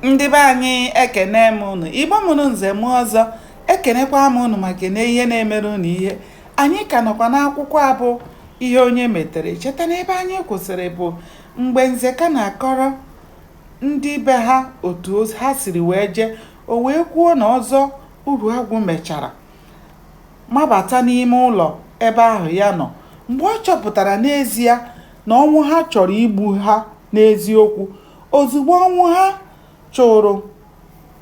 Ndị be anyị, ekene m unu. Igbo mụrụ nze mụọ ọzọ, ekenekwa m unu ma kene ihe na-emere unu ihe. Anyị ka nọkwa n'akwụkwọ a bụ Ihe Onye Metere. Cheta na ebe anyị kwụsịrị bụ mgbe Nzeka na-akọrọ ndị be ha otu ha siri wee jee, o wee kwuo na Ọzọ Uruagwụ mechara mabata n'ime ụlọ ebe ahụ ya nọ mgbe ọ chọpụtara n'ezie na Ọnwụha chọrọ igbu ha n'eziokwu. Ozugbo Ọnwụha chụrụ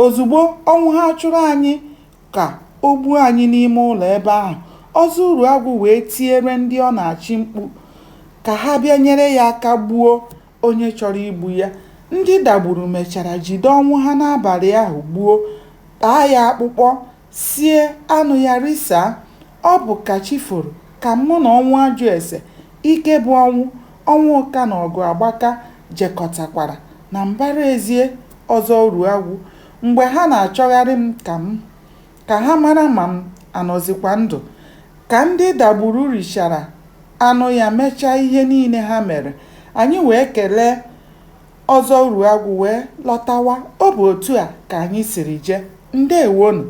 ozugbo Ọnwụha chụrụ anyị ka o gbuo anyị n'ime ụlọ ebe ahụ, Ọzọ Uruagwụ wee tiere ndị ọ na-achị mkpu ka ha bịa nyere ya aka gbuo onye chọrọ igbu ya. Ndị Dagburu mechara jide Ọnwụha n'abalị ahụ gbuo, kpaa ya akpụkpọ, sie anụ ya risaa. Ọ bụ ka chi foro ka mụ na Ọnwụajụese, Ikebụọnwụ, Ọnwụka na Ọgụagbaka jekọtakwara na mbaraezi Ọzọ Uruagwụ mgbe ha na-achọgharị m ka ha mara ma m anọzikwa ndụ. Ka ndị Dagburu richara anụ ya mechaa ihe niile ha mere, anyị wee kelee Ọzọ Uruagwụ wee lọtawa. Ọ bụ otu a ka anyị siri jee. Ndeewonụ.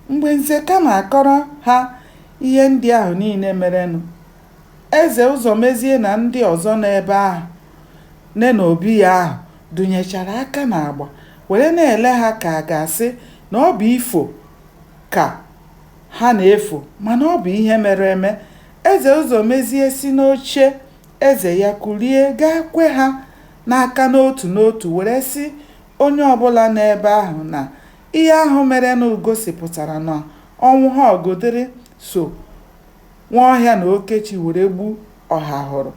Mgbe Nzeka na-akọrọ ha ihe ndị ahụ niile merenụ, Eze Ụzọmezie na ndị ọzọ nọ ebe ahụ n'obi ya ahụ dụnyechara aka n'agba were na-ele ha ka a ga-asị na ọ bụ ifo ka ha na-efo mana ọ bụ ihe mere eme. Eze Ụzọmezie si n'oche eze ya kulie gaa kwe ha n'aka n'otu n'otu were sị onye ọbụla nọ ebe ahụ na ihe ahụ merenụ gosipụtara na Ọnwụha Ọgụdịrị so Nwaọhịa na Okechi were gbu Ọhahụrụ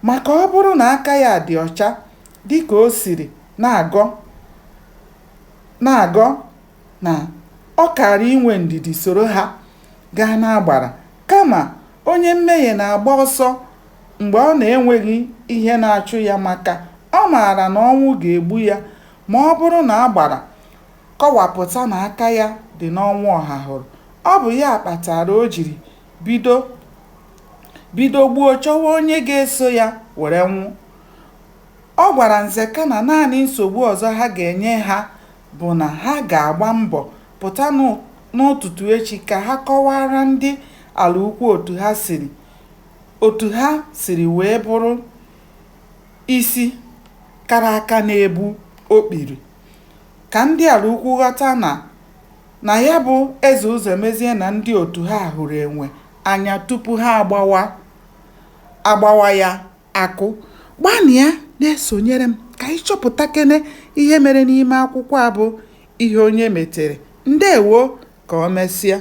maka ọ bụrụ na aka ya dị ọcha dịka o siri na-agọ na-agọ na ọ kaara inwe ndidi soro ha gaa n'agbara kama onye mmehie na-agba ọsọ mgbe ọ na-enweghị ihe na-achụ ya maka ọ maara na ọnwụ ga-egbu ya ma ọ bụrụ na agbara kọwapụta na aka ya dị n'ọnwụ Ọhahụrụ. Ọ bụ ya kpatara o jiri bido bido gboo chọwa onye ga-eso ya were nwụ. Ọ gwara Nzeka na naanị nsogbu ọzọ ha ga-enye ha bụ na ha ga-agba mbọ pụta n'ụtụtụ echi ka ha kọwaara ndị Alaukwu otu ha siri wee bụrụ isi kara aka na-ebu okpiri, ka ndị Alaukwu ghọta na na ya bụ Eze Ụzọmezie na ndị otu ha hụrụ enwe anya tupu ha agbawa ya akụ. Gbanịa na-esonyere m ka anyị chọpụtakene ihe mere n'ime akwụkwọ a bụ Ihe Onye Metere. Ndeewo, ka o mesịa.